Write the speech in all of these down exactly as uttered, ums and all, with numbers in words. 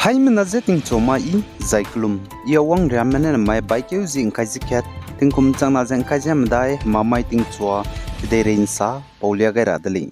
Haimena je tingchua ma i, zai kelum, i a wangriamme ne namai baikeu zi ngkai ze kat, tingkum changna ze ngkai ze medai, hemamai tingchua, kedeirei nsa, paulia gai ra de lei.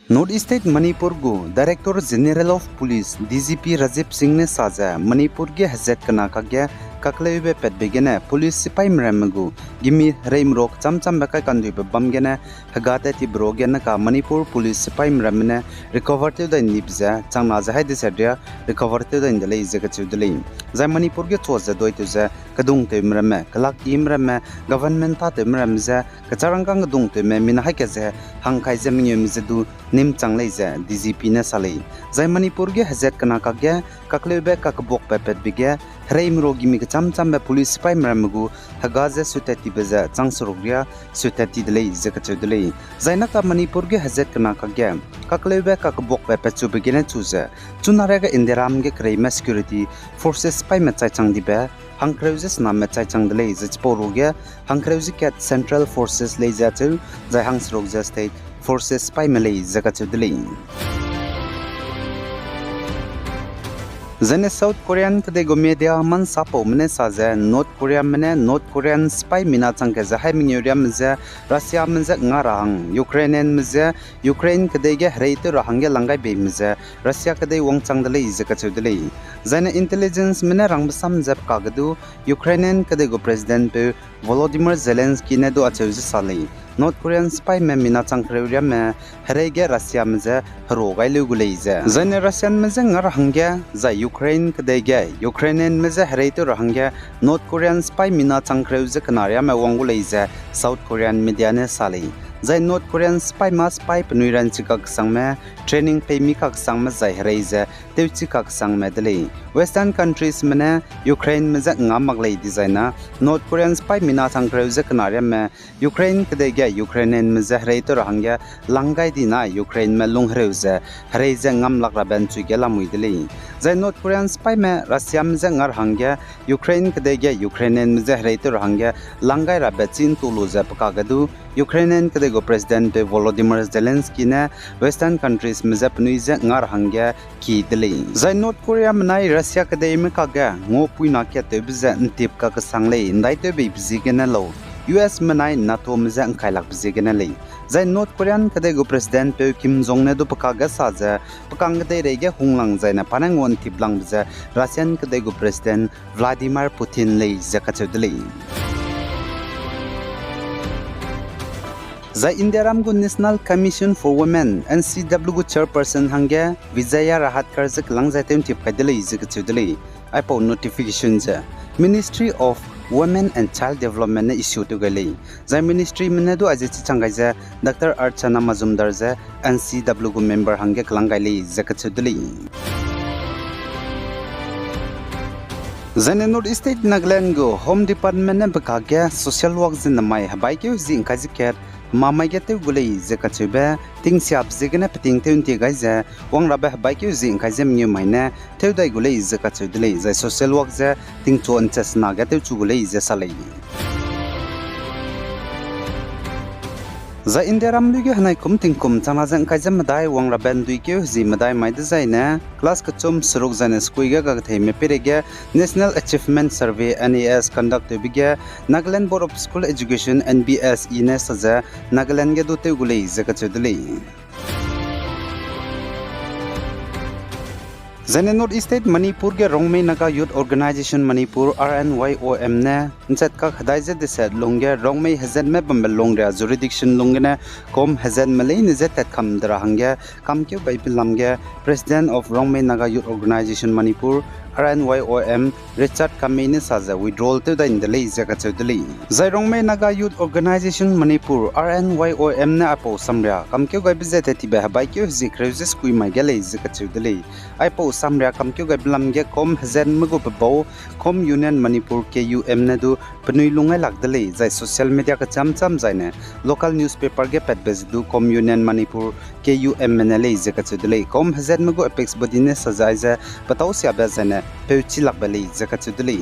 North East State Manipur gu Director General of Police, D G P Rajiv Singh ne sa ze, Manipur ge hezat kena kakge kakleube patbe gene police sipaime ramme gu gimi hereime ro kecham-chambe kai kanduibe bam gene hega tat tibe ro gene ka Manipur police sipaime ramme ne recover tew dai ndibe ze changna ze hai deset ria recover tew dai nde lei ze kacheu de lei. Zai Manipur ge chua ze doi tew ze kedungtewme ramme, kelak ime ramme, government tatewme ramme ze kecharangkang kedungtewme mina haika ze hangkai ze mengeume ze du nîmchang lei ze D G P ne sa lei. Zai Manipur ge hezat kena kakge kakleube kakebuakbe patbe ge hereime ro gimi kecham-chambe police sipaime ramme gu hega ze suitat tibe ze chang seruk ria suitat ti de lei ze kacheu de lei. Zai naka Manipur ge hezat kena kakge kakleube kakebuakbe patchube gene chu ze, chuna riage Indiaram ge kereime security forces sipaime chaichang dibe hangkereu ze sename chaichang de lei ze chipau ruge hangkereu ze kat Central Forces lei ze acheu, zai hangseruk ze State Forces sipaime lei ze kacheu de lei. Zaine South Korean kedei gu media mansapaume ne sa ze North Koreame ne North Korean sipai mina chang ke ze hai mengeu riamme ze Russiame je nga ra hang, Ukrainianme je Ukraine kedei ge herei tew ra hangge lang gai beime ze Russia kedei wangchang de lei ze kacheu de lei. Zaine intelligenceme ne rangbe sam ze pe kage du Ukrainian kedei gu presidentpeu Volodymyr Zelensky ne du acheu ze sa lei, North Korean sipaime mina chang kereu riamme herei ge Russiame je hero gai leu gu lei ze. Zaine Russianme je nga ra hangge, zai Ukraine kedei ge Ukrainianme je herei tew ra hangge North Korean sipai mina chang kereu ze kena riame wang gu lei ze South Korean media ne sa lei. Zai North Korean sipai ma sipai penui ranchi kaksangme, training peimi kaksangme zai herei ze tewchi kaksangme de lei. Western countriesme ne Ukraineme je nga mak lei dizai na, North Korean sipai mina chang kereu ze kena riamme Ukraine kedei ge Ukrainianme je herei tew ra hangge lang gai di na Ukraineme lung hereu ze herei ze ngam lak rabe nchui ge lamui de lei. Zai North Korean sipaime Russiame je nga ra hangge, Ukraine kedei ge Ukrainianme je herei tew ra hangge lang gai rabe chî ntu lu ze pe kage du Ukrainian kedei gu presidentpeu Volodymyr Zelensky ne Western countriesme je penui je nga ra hangge ki de lei. Zai North Koreame nai Russia kedeime kage nguapuina kattewbe ze ntip kakesang lei, ndaitewbeibe ziegene lau, U S me nai NATOme je ngkailakbe ziegene lei. Zai North Korean kedei gu presidentpeu Kim Jong ne du pe kage sa ze, pe kang kedeireige hunglang zaine pa ne ngua ntiplangbe ze Russian kedei gu president Vladimir Putin lei ze kacheu de lei. Zai Indiaram gu National Commission for Women, N C W gu chairperson hangge Vijaya Rahatkar je kelang zai tew ntip kai de lei ze kacheu de lei. Aipau notification ze Ministry of Women and Child Development ne issue tew gai lei. Zai ministryme ne du aize chichang gai ze Doctor Archana Majumdar ze N C W gu member hangge kelang gai lei ze kacheu de lei. Zaine North East State Nagaland gu Home Department ne pe kage social work ze namai hebaikeu zi ngkai ze kat hemamai ge tew gu lei ze kacheube tingsiabe ziegene peting tew ntie gai ze, wang rabe hebaikeu zi ngkai ze mengeu mai ne tew dai gu lei ze kacheu de lei, zai social work ze tingchu nchet sena ge tewchu gu lei ze sa lei. Zai Indiaram lui ge henai kum tingkum changna ze ngkai ze medai wang rabe nduikeu hezi medai mai dezaine, class kechum seruk zaine skui ge kaketheime peireige National Achievement Survey, N A S, conduct tewbe ge Nagaland Board of School Education, N B S E ne sa ze Nagaland ge du tew gu lei ze kacheu de lei. Zaine North East State Manipur ge Rongmei Naga Youth Organisation Manipur, R N Y O M ne nchat kak hedai ze deset lungge Rongmei hezatme bambe lungria jurisdiction lung gene kum hezatme leine je tatkam de ra hangge kamkeu gaibe lam ge President of Rongmei Naga Youth Organisation Manipur, R N Y O M, Richard Kamei ne sa ze withdrawal tew dai nde lei ze kacheu de lei. Zai Rongmei Naga Youth Organisation Manipur, R N Y O M ne aipau samria kamkeu gaibe ze tat tibe hebaikeu hezi kereu ze skui mai ge lei ze kacheu de lei. Aipau samria kamkeu gaibe lam ge kum hezatme gu pebau Kom Union Manipur, K U M ne du penui lung ai lak de lei, zai social media kecham cham zaine local newspaper ge patbe ze du Kom Union Manipur, K U M ne lei ze kacheu de lei. Kom hezatme gu apex body ne sa zai ze petau siabe zaine peuchi lakbe lei ze kacheu de lei.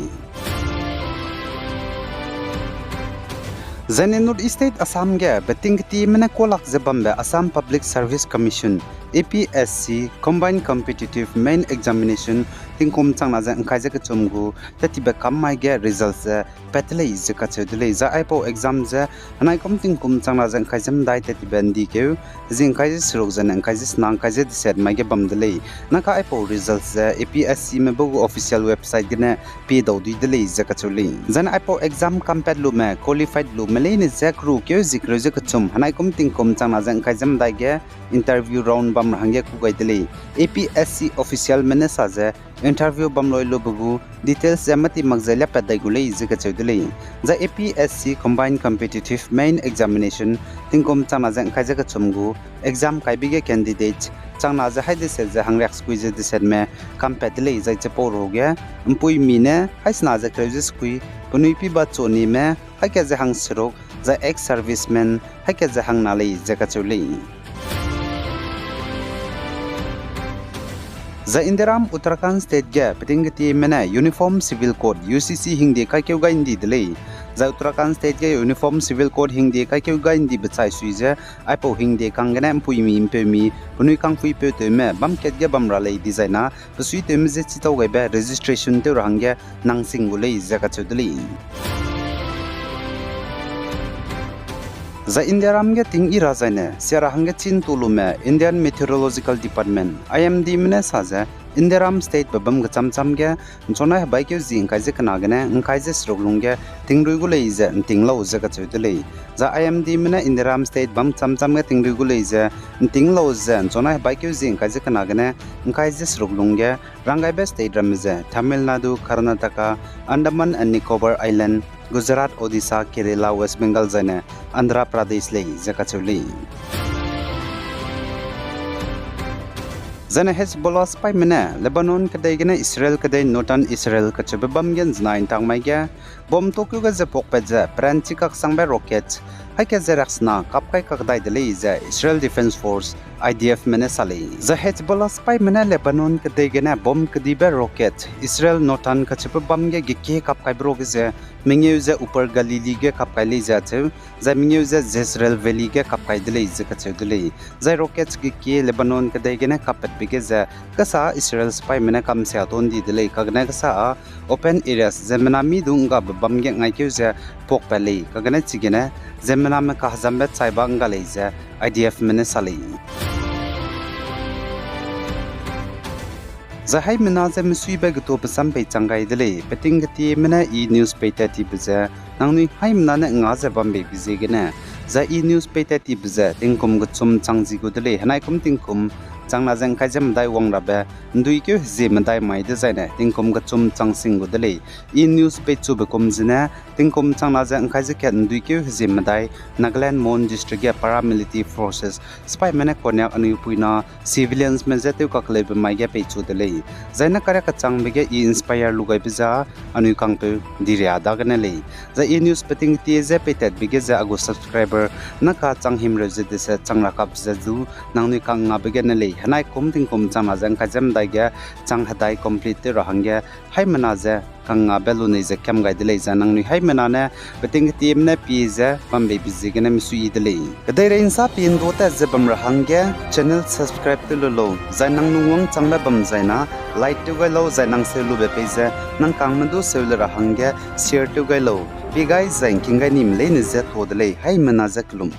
Zaine North East State Assam ge beting ketieme ne kualak ze bambe Assam Public Service Commission, A P S C, Combined Competitive Main Examination tingkum changna ze ngkai ze kechum gu tattibe kam mai ge result ze pat de lei ze kacheu de lei. Zai aipau exam ze henaikum tingkum changna ze ngkai ze medai tattibe ndikeu, zi ngkai ze seruk zaine ngkai ze sena ngkai ze deset mai ge bam de lei. Naka aipau result ze A P S C me be gu official website gene pie dau dui de lei ze kacheu lei. Zaine aipau exam kampat lume, qualified lume leine ze kerukeu zi kereu ze kechum, henaikum tingkum changna ze ngkai ze medai ge interview round bam ra hangge kû gai de lei. A P S C officialme ne sa ze, interview bam loi lube gu details ze mâti mak ze liapat dai gu lei ze kacheu de lei. Zai A P S C Combined Competitive Main Examination tingkum changna ze ngkai ze kechum gu exam kaibe ge candidate changna ze hai deset ze hangriak sekui ze desetme kampat de lei. Zai chipau ruge mpuimi ne haisena ze kereu ze sekui, penui piba chunime haika ze hangseruk, zai ex-servicemen haika ze hangna lei ze kacheu lei. Zai Indiaram Uttarakhand State ge peting ketieme ne Uniform Civil Code, U C C hingde kaikeu gai ndi de lei. Zai Uttarakhand State ge Uniform Civil Code hingde kaikeu gai ndibe chai sui ze, aipau hingde kang gene mpuimi mpeumi penui kangpuipeu tewme bam kat ge bam ra lei dizai na, besuitewme je chitau gaibe registration tew ra hangge nang sing gu lei ze kacheu de lei. Zai Indiaram ge ting yi ra zaine sia ra hangge chin tu lume Indian Meteorological Department, I M Dme ne sa ze, Indiaram statebe bam kecham cham ge nchunai hebaikeu zi ngkai ze kena gene ngkai ze seruk lungge tingrui gu lei ze nting lau ze kacheu de lei. Zai I M Dme ne Indiaram state bam cham cham ge tingrui gu lei ze nting lau ze nchunai hebaikeu zi ngkai ze kena gene ngkai ze seruk lungge ranggaibe state ramme ze Tamil Nadu, Karnataka, Andaman and Nicobar Island, Gujarat, Odisha, Kerala, West Bengal zaine Andhra Pradesh lei ze kacheu lei. Zaine Hezbollah sipaime ne Lebanon kedei gene Israel kedei Northern Israel kacheube bam ge nzenai ntak mai ge bomb tokeu ge ze puakpat ze peranchi kaksangbe rocket haika ze raksena kap kai kakdai de lei ze Israel Defense Force, I D Fme ne sa lei. Zai Hezbollah sipaime ne Lebanon kedei gene bomb kedibe rocket Israel Northern kacheube bam ge gekie kap kaibe ruage ze mengeu ze Upper Galilee ge kap kai lei ze acheu, zai mengeu ze Jezreel Valley ge kap kai de lei ze kacheu de lei. Zai rocket gekie Lebanon kedei gene kappatbe ge ze kesa Israel sipaime ne kamsia ton di de lei, kagene kesa a open areas ziemmena mi du nggabe bam ge ngaikeu ze puakpat lei, kagene chigene ziemmename kahezambe chaiba ngga lei ze I D Fme ne sa lei. Zai haimena ze mesuibe getuabe sam pei chang gai de lei, peting ketieme ne i news peitat tibe ze, nangnui haimena ne nga ze bambeibe ziegene, zai i news peitat tibe ze tingkum kechum chang zi gu de lei, henaikum tingkum changna ze ngkai ze medai wang rabe, nduikeu hezie medai mai dezaine tingkum kechum chang sing gu de lei. I news peichube kum zene, tingkum changna ze ngkai ze kat nduikeu hezie medai, Nagaland Mon District ge paramilitary forces sipaime ne Konyak anui puina civiliansme je tew kakleube mai ge peichu de lei. Zai ne kariak kachangbe ge i inspire lu gaibe ze anui kangpeu diria dagene lei. Zai i news peting tie ze peitatbe ge ze a gu subscriber naka chang himreu ze deset chang ra kap ze du nangnui kangngabe gene lei. Henaikum tingkum changna ze ngkai ze medai ge chang hedai complete tew ra hangge haimena ze kangngabe lunei ze kam gai de lei, zai nangnui haimena ne peting ketieme ne pie ze bambeibe ziegene mesuiyi de lei. Kedeirei nsa pie nduatat ze bam ra hangge channel subscribe tew lu lau, zai nang nungwang changbe bam zaina like tew gai lau, zai nang seu lube pei ze nang kangme du seu le ra hangge share tew gai lau. Pie gai zai ngking gai nime leine je tuâ de lei, haimena je kelum.